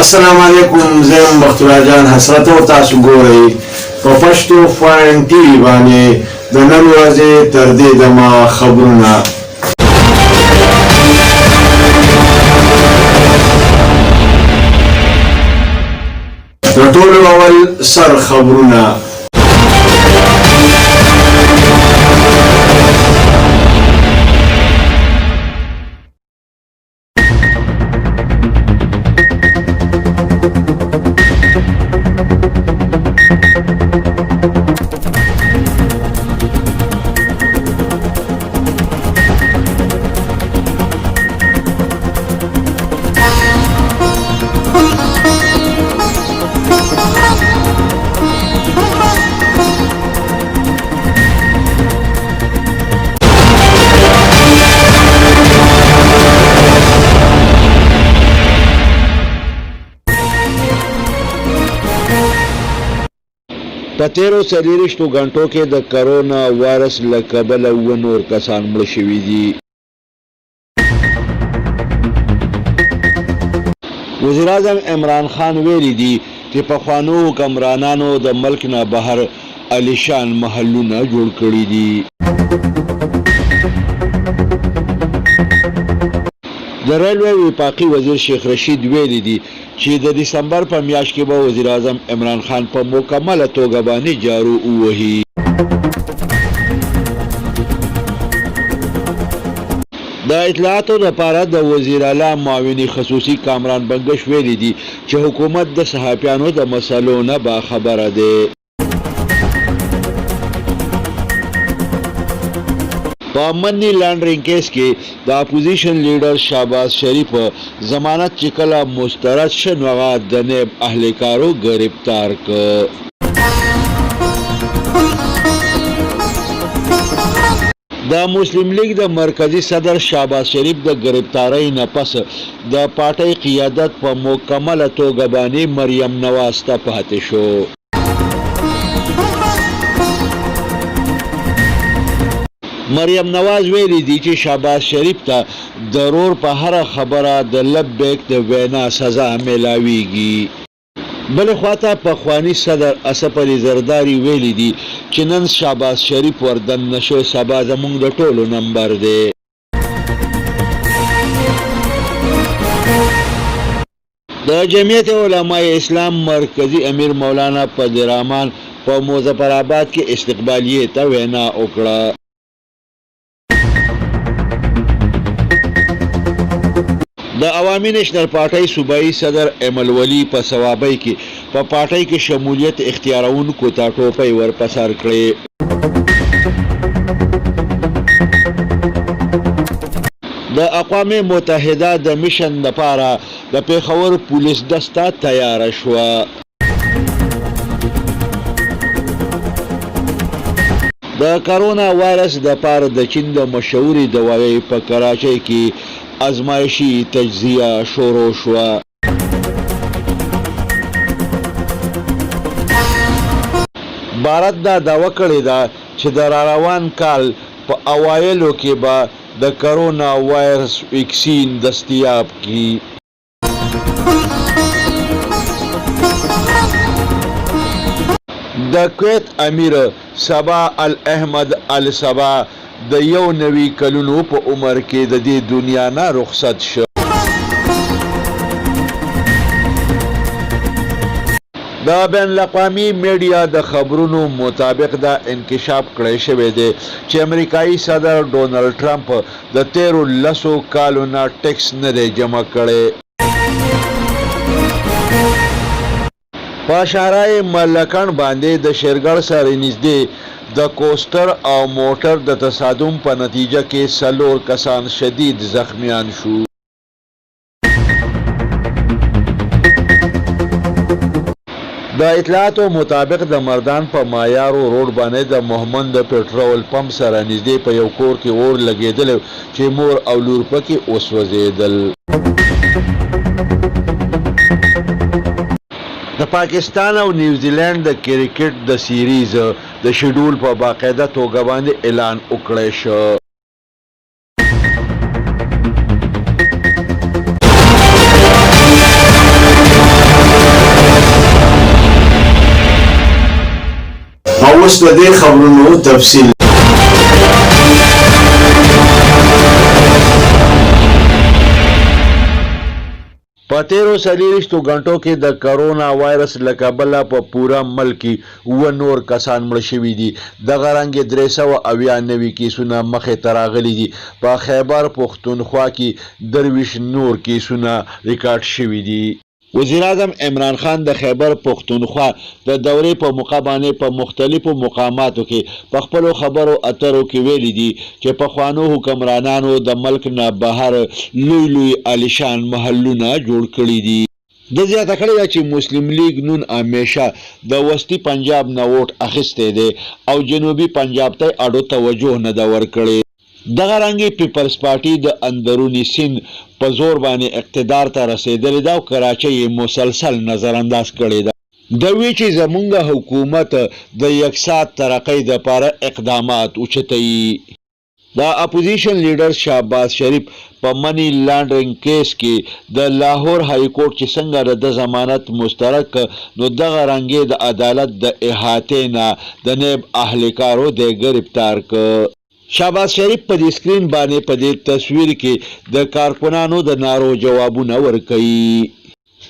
السلام علیکم، زه یم بخت الله جان حسرت او تاسو ګورئ په پښتو فاین ټي وي باندې د نن ورځې تر دې دمه خبرونه. تر ټولو اول سر خبرونه. په تېرو څلېرویشتو ګنټو کې د کرونا وایرس له کبله اووه نور کسان مړه شوي دي. وزیراعظم عمران خان ویلي دي چې پخوانو حکمرانانو د ملک نه بهر عالیشان محلونه جوړ کړي دي. د ریلوې وفاقي وزیر شیخ رشید ویلي دي چې د دسمبر په میاشت کې به وزیراعظم عمران خان په مکمله توګه باندې جارو ووهي. د اطلاعاتو لپاره د وزیراعلی معاون خصوصي کامران بنګش ویلي دي چې حکومت د صحافیانو د مسلو نه باخبره دی. په مني لانډرینګ کیس کې د اپوزیشن لیډر شهباز شریف ضمانت چې کله مسترد شه نو هغه د نیب اهلکارو ګرفتار که. د مسلم لیګ د مرکزي صدر شهباز شریف د ګرفتارۍ نه پس د پارټۍ قیادت په مکمله توګه باندې مریم نواز ته پاتې شو. مریم نواز ویلي دي چې شهباز شریف ته د رور په هره خبره د لبیک د وینا سزا میلاویږي. بلې خواته پخواني صدر اصف علي زرداري ویلي دي چې نن شهباز شریف ور دننه شو، سبا زمونږ د ټولو نمبر دی. د جمعیت علماء اسلام مرکزي امیر مولانا فضل الرحمن په مظفر آباد کې استقبالیې ته وینا وکړه. د عوامي نېشنل پارټۍ صوبايي صدر ایمل ولي په صوابۍ کې په پارټۍ کې شمولیت اختیارونکو ته ټوپۍ ور په سر کړې. د اقوام متحده د مشن لپاره د پېښور پولیس دسته تیاره شوه. د کرونا وایرس د پاره د چین د مشهورې دوايۍ په کراچۍ کې ازمایشي تجزیه شروع شوه. بھارت دا دعوه کړې ده چې د راروان کال په اوایلو کې به د کرونا وایرس ویکسین دستیاب کړي. د کویت امیر صباح الاحمد الصباح د 91 کلونو په عمر کې د دې دنیا نه رخصت شو. د بین الاقوامي میډیا د خبرونو مطابق دا انکشاف کړی شوی دی چې امریکایي صدر ډونلډ ټرمپ د تېرو لسو کالو نه ټېکس نه دی جمع کړی. په شاهراه ملکڼ باندې د شېرګړ سره نږدې د کوسټر او موټر د تصادم په نتیجه کې څلور کسان شدید زخمیان شو. د اطلاعاتو مطابق د مردان په مایارو روډ باندې د مهمند پټرول پمپ سره نږدې په یو کور کې اور لګېدلی چې مور او لور پکې وسوځېدل. د پاکستان او نیوزیلینډ د کرکټ د سیریز د شیډول په باقاعده توګه باندې اعلان وکړی شو. اوس د دې خبرونو تفصیل. په تېرو څلېرویشتو ګنټو کې د کرونا وایرس له کبله په پوره ملک کې اووه نور کسان مړه شوي دي. دغه رنګ 397 کېسونه مخې ته راغلي دي. په خیبر پښتونخوا کې 23 نور کېسونه ریکارډ شوي دي. وزیراعظم عمران خان د خیبر پښتونخوا د دورې په موقع باندې په مختلفو مقاماتو کې په خپلو خبرو اترو کې ویلي دي چې پخوانو حکمرانانو د ملک نه بهر لوی لوی عالیشان محلونه جوړ کړي دي. ده زیاته کړې ده چې مسلم لیګ نون همیشه د وسطي پنجاب نه ووټ اخیستی دی او جنوبي پنجاب ته یې اډو توجه نه ده ورکړې. دغه رنګ پیپلز پارټي د اندروني سیند په زور باندې اقتدار ته رسیدلې ده او کراچۍ یې مسلسل نظرانداز کړې ده. ده وی چې زمونږ حکومت د یکسا ترقۍ دپاره اقدامات اوچتوي. د اپوزیشن لیډر شهباز شریف په مني لانډرنګ کیس کې د لاهور هايي کورټ چې څنګه د ده ضمانت مسترد کړ نو دغه رنګ یې د عدالت د احاطې نه د نیب اهلکارو دی ګرفتار کړ. شهباز شریف په دې سکرین باندې په دې تصویر کې د کارکنانو د نارو جوابونه ورکوي.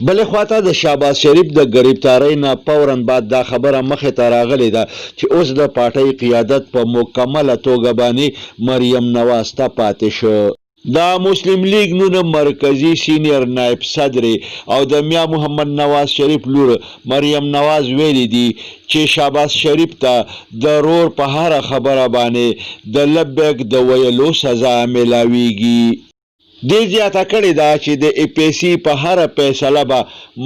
بلې خواته د شهباز شریف د ګرفتارۍ نه فوراً بعد دا خبره مخې ته راغلې ده چې اوس د پارټۍ قیادت په مکمله توګه باندې مریم نواز ته پاتې شو. د مسلم لیګ نون مرکزي سینیر نائب صدرې او د میا محمد نواز شریف لور مریم نواز ویلي دي چې شهباز شریف ته د رور په هره خبره باندې د لبیک د ویلو سزا ملاویږي. دې زیاته کړې ده چې د ای پي سي په هره فیصله به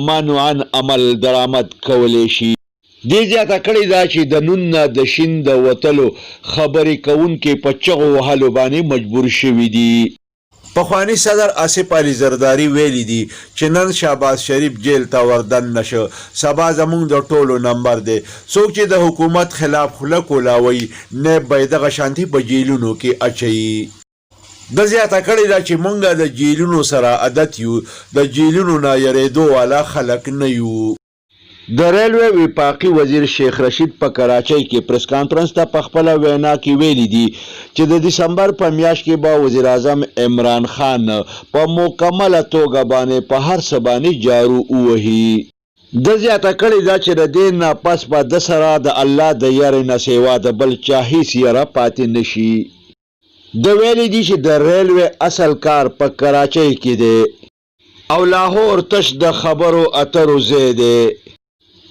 منعاً عمل درآمد کولی شي. دې زیاته کړې ده چې د نون نه د شین د وتلو خبرې کوونکي په چغو وهلو باندې مجبور شوي دي. پخواني صدر آصف علي زرداري ویلي دي چې نن شهباز شریف جیل ته وردننه شو، سبا زمونږ د ټولو نمبر دی، څوک چې د حکومت خلاف خوله کولاوي نیب به یې دغه شانتې په جیلونو کې اچوي. ده زیاته کړې ده چې مونږ د جیلونو سره عادت یو، د جیلونو نه یریدو والا خلک نه یو. د ریلوې وفاقي وزیر شیخ رشید په کراچۍ کې پریس کانفرنس ته په خپله وینا کې ویلي دي چې د دسمبر په میاشت کې به وزیراعظم عمران خان په مکمله توګه باندې په هر څه باندې جارو ووهي. ده زیاته کړې ده چې د دې نه پس به ده سره د الله د یرې نه سیوا د بل چا هیڅ یره پاتې نه شي. ده ویلي دي چې د ریلوې اصل کار په کراچۍ کې دی او لاهور تش د خبرو اترو ځای دی.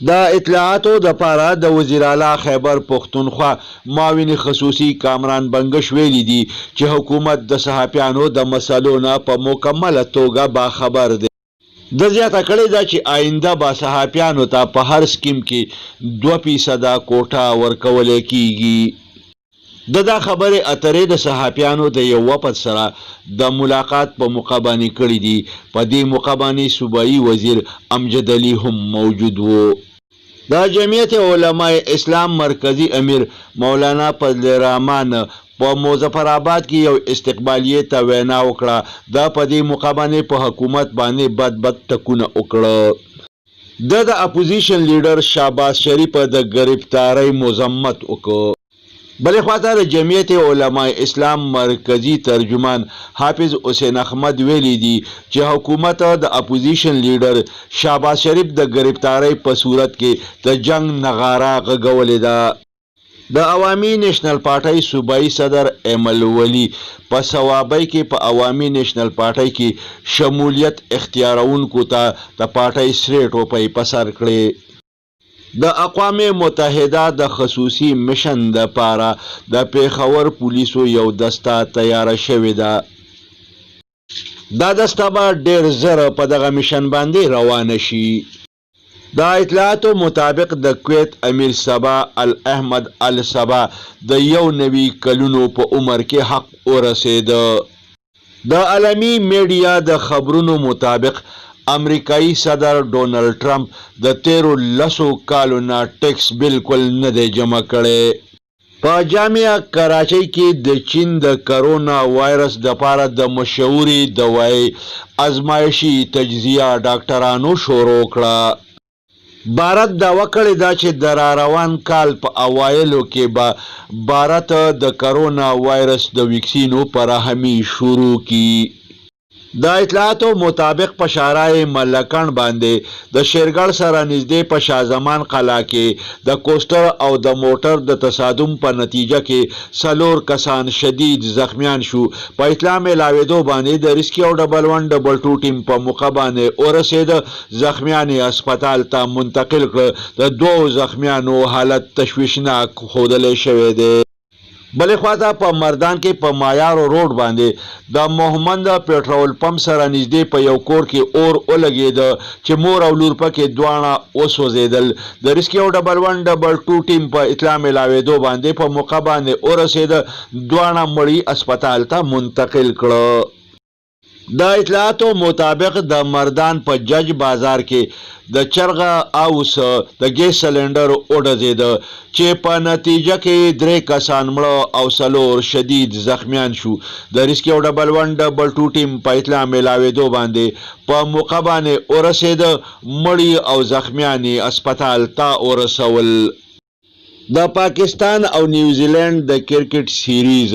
د اطلاعاتو دپاره د وزیراعلی خیبر پښتونخوا معاون خصوصي کامران بنګش ویلي دي چې حکومت د صحافیانو د مسلو نه په مکمله توګه باخبر دی. ده زیاته کړې ده چې آینده به صحافیانو ته په هر سکیم کې دوه فیصده کوټه ورکولی کیږي. ده دا خبرې اترې د صحافیانو د یو وفد سره د ملاقات په موقع باندې کړې دي. په دې موقع باندې صوبايي وزیر امجد علي هم موجود وو. د جمعیت علماء اسلام مرکزي امیر مولانا فضل الرحمن په مظفر آباد کې یو استقبالیې ته وینا وکړه. ده په دې موقع باندې په حکومت باندې بد بد ټکونه وکړه. ده د اپوزیشن لیډر شهباز شریف د ګرفتارۍ مذمت وکړ. بلې خواته د جمعیت علماء اسلام مرکزي ترجمان حافظ حسین احمد ویلي دي چې حکومت د اپوزیشن لیډر شهباز شریف د ګرفتارۍ په صورت کې د جنګ نغاره غږولې ده. د عوامي نیشنل پارټۍ صوبايي صدر ایمل ولي په صوابۍ کې په عوامي نیشنل پارټۍ کې شمولیت اختیارونکو ته د پارټۍ سرې ټوپۍ په سر کړې. د اقوام متحده د خصوصي مشن دپاره د پېښور پولیسو یو دسته تیاره شوې ده. دا دسته به ډېر زر په دغه مشن باندې روانه شي. د اطلاعاتو مطابق د کویت امیر صباح الاحمد الصباح د 91 کلونو په عمر کې حق ورسېده. د عالمي میډیا د خبرونو مطابق امریکايي صدر ډونلډ ټرمپ د تېرو لسو کالو نه ټېکس بالکل نه دی جمع کړی. په جامعه کراچۍ کې د چین د کرونا وایرس دپاره د مشهورې دوایۍ ازمایشي تجزیه ډاکټرانو شروع کړه. بھارت دعوه کړې ده چې د راروان کال په اوایلو کې به بھارت د کرونا وایرس د ویکسینو فراهمي شروع کړي. د اطلاعاتو مطابق په شاهراه ملکڼ باندې د شیرګړ سره نږدې په شاه زمان قلا کې د کوسټر او د موټر د تصادم په نتیجه کې څلور کسان شدید زخمیان شو. په اطلاع میلاویدو باندې د ریسکیو او ډبل ون ډبل ټو ټیم په موقع باندې ورسید، زخمیان یې هسپتال ته منتقل کړ. د دوو زخمیانو حالت تشویشناک ښودلی شوی دی. بلې خواته په مردان کې په مایارو روډ باندې د مهمند پټرول پمپ سره نږدې په یو کور کې اور ولګېد چې مور او لور پکې دواړه وسوځېدل. د ریسکیو ډبل ون ډبل ټو ټیم په اطلاع ملاوېدو باندې په موقع باندې ورسېد، دواړه مړي هسپتال ته منتقل کړه. د اطلاعاتو مطابق د مردان په جج بازار کې د چرغه هاوس د ګیس سلنډر وډزېده چې په نتیجه کې یې درې کسان مړه او څلور شدید زخمیان شو. د ریسکیو ډبل ون ډبل ټو ټیم په اطلاع ملاوېدو باندې په موقع باندې ورسېده، مړي او زخمیان یې هسپتال ته ورسول. د پاکستان او نیوزیلینډ د کرکټ سیریز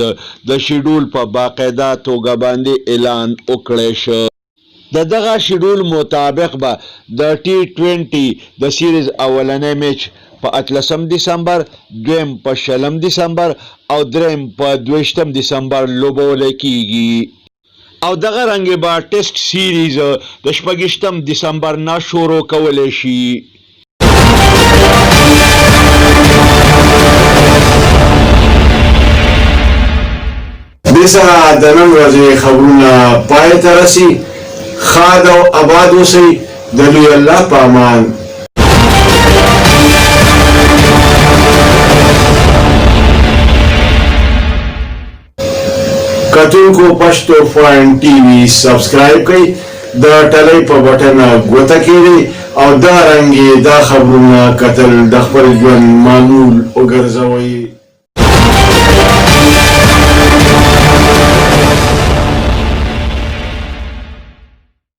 د شیډول په باقاعده توګه باندې اعلان وکړی شو. د دغه شیډول مطابق به د ټي ټوینټي د سیریز اولنی میچ په اتلسم دسمبر، دویم په شلم دسمبر او دریم په دویشتم دسمبر لوبول کیږي. او دغه رنګ به ټیسټ سیریز د شپږشتم دسمبر نه شروع کولی شي. دې سره د نن ورځې خبرونه پای ته رسي. ښاد او اباد اوسئ، د لوی الله په امان. کتونکو پښتو فاین ټي وي سبسکرایب کړئ، د ټلۍ په بټن ګوته کېږئ او دا رنګ دا خبرونه کتل د خپل ژوند معمول وګرځوئ.